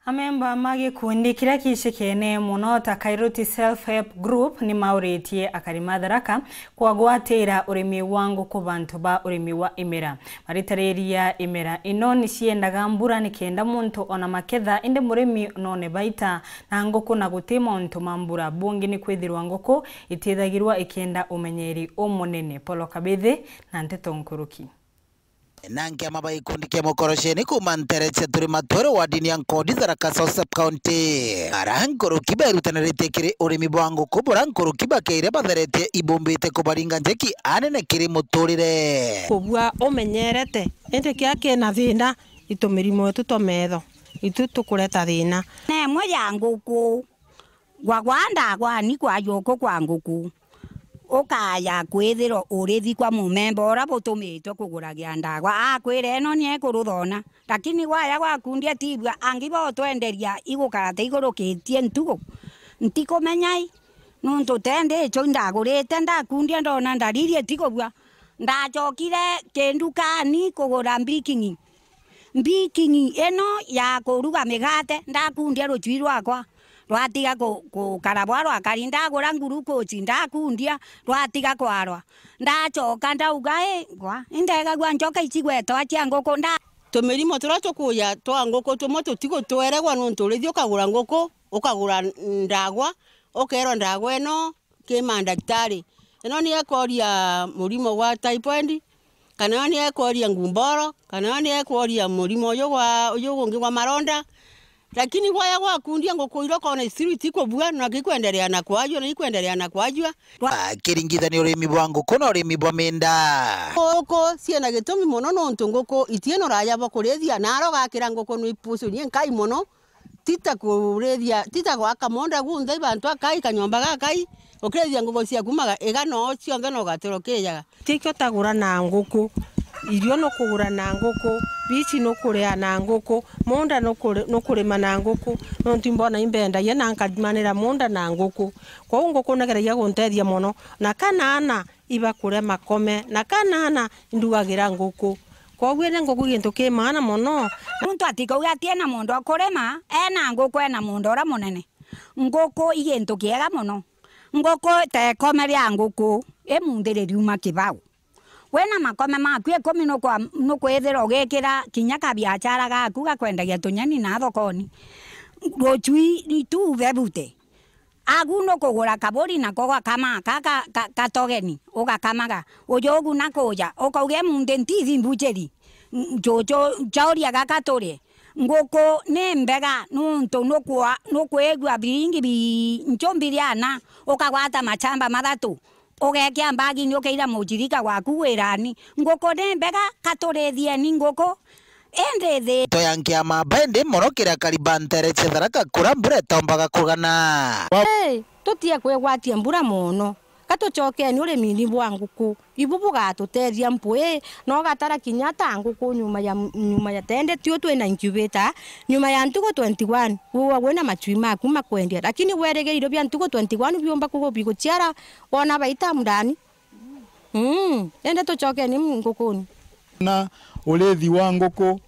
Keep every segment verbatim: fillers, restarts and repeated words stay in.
Amemba ma gikundi kiria kicikene mono ta Kairuti Self Help Group ni mauritie akari ma Tharaka kwagwatira urimi wa nguku bantu ba urimi wa imera. Maritariria imera ino ni ciendaga mbura ni kenda muntu ona maketha, indi murimi none baita na nguku na guti mauntu ma mbura. Bungi ni kwithirwa nguku itithagirwa ikienda umenyeri umunene. Polo Kabithi na nteto nkuruki. Na nkiama ba gikundi kia Mukorosheni kuuma ntere cia Turima Tweru wadini ya Nkodi, Tharaka South Sub County, ara nkuruki berutaniritie kiri urimi bwa nguku, bura nkuruki bakeire batheretie ibumbite kubaringa njeki anene kiri muturire. Kubua umenyerete, indi kia kina thina, itu mirimo itu twa metho, itu tukureta thina. Nemwe ya nguku. Gwagwa ndagwa ni kwajua uku kwa nguku, ukaya kwithirwa urithi kwa mumemba uria butumitwe kuguragia ndagwa, akwira ino ni ekuruthona, lakini gwaya gwakundia tibua, angi botwenderia igukara ta igurukitie ntugu. Ntikumenya i, nuntu te ndicho indagurite, ndakundia ndona ndariri itikubua. Ndachokire kindukani kugura mbikingi. Mbikingi ino ya kuruga migate, ndakundia ruchui rwakwa, rwatiga ku-, kukara bwa rwakari, ndagura ngurukuchi, ndakundia, rwatiga kwarwa. Ndachoka ndauga, "Ii, ngwa, indegagua njoka ici gwetwa cia nguku, nda-" Tumirimo turia tukuja twa nguku tumwe tutigutweregwa, nuntu urithi ukagura nguku, ukagura ndagwa, ukeerwa ndagwa ino ki mandaktari. Ino ni ekoria murimo gwa typhoid, kana ino ni ekoria ngumboro, kana ino ni ekoria murimo uyu gwa, uyu gungi gwa maronda. Lakini gwaya gwakundia nguku iria ukona still itikubua, na ikwenderea na kwajua, na ikwenderea na kwajua. Akiringithania urimi bwa nguku na urimi bwa minda. Nguku ciina gitumi mono, nontu nguku itiina uraya bwa kurithia, na ara ugakira nguku ni ipucu ni nkai mono. Tita kurithia, tita gwaka munda gunthe, bantu akai, kanyomba gakai, ukirithia nguku ciaku maga-, igana o cionthe na ugaturo kijaga. Tikio tagura na nguku, irio nukugura na nguku, bici nukuria na nguku, munda nukuri-, nukurima na nguku, nontu imbona imbendagia na nkarimanira munda na nguku. Kwou nguku nageragia guntethia mono, na kana ana ibakuria makome, na kana ana indugagira nguku. Kwoguo ni nguku i gintu ki maana mono. Muntu atikauga ati ena mundu wa kurima, ena nguku, ena mundu uria munene. Nguku i gintu kiega mono. Nguku ta ikome ria nguku, i munthi ririuma kibau. Wina makome maku ikumi nukwa-, nukwithira ugikira kinya kabiachara gaku ga kwendagia tunyeni na thokoni. Ruchui tu ubebute. Agu nukugura kaburi nako ugakama ka, ka, ka, katogeni, ugakamaga. Uju ugu nakuja, ukauga, "Munthi ntithi mbucheri, njuju nchauria gaka turie." Nguku ni mbega nuntu nukwa-, nukwigua biringi bi nchumbi riana, ukagwata machamba mathatu, ugekia mbagini, ukeira muchirika waku wirani. Nguku ni mbega, katurithieni nguku. Indi thi- Nto ya nkiama mba indi mono kiri akari ba ntere cia Tharaka kuria mbura itombaga kugana. Wa- Hey, tutie kwigwatia mbura mono. Ka tucokeni urimini bwa nguku. Ibu bugatutethia mpwi, na ugatara kinya ta nguku nyuma ya, nyuma ya tende tiu twina incubator, nyuma ya ntuku twenty-one, wigwa wina machui maku makwendia. Lakini werigire irio bia ntuku twenty-one biumba kugu biguchiara, wona baita mundani. Mm, indi tucokeni ngukuni. Na urithi wa nguku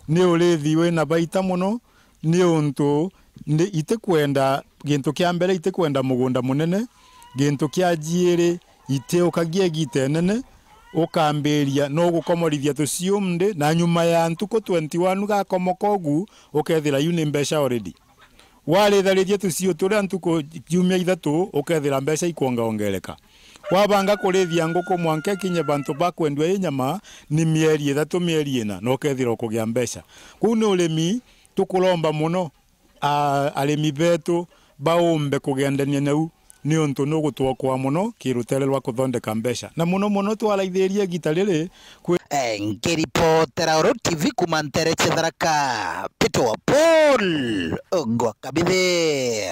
ni urithi wina baita mono, niuntu ni, itikwenda, gintu kia mbere, itikwenda mugunda munene, gintu kia jiiri, itiukagia igita inene, ukambiria no gukomorithia tuciu mndi, na nyuma ya ntuku twenty-one ugakomoka ugu, ukethira iu ni mbeca already. Waritharitie tuciu turia ntuku kiumia ithatu, ukethira mbeca ikwongaongereka. Wabanga kurithia nguku mwanka ikinye bantu bakwendua i nyama, ni mieri ithatu, mieri ina, na ukethira ukugia mbeca. Kuu ni urimi tukuromba mono, a-, arimi betu baumbe kugendania nau, niuntu nugutwokoa mono kirutere rwa kuthondeka mbeca. Na mono mono twaraithiria igita riri kwi- Eh, nkiripotera Oro T V kuma ntere cia Tharaka, Peter wa Paul Ngwa Kabithi.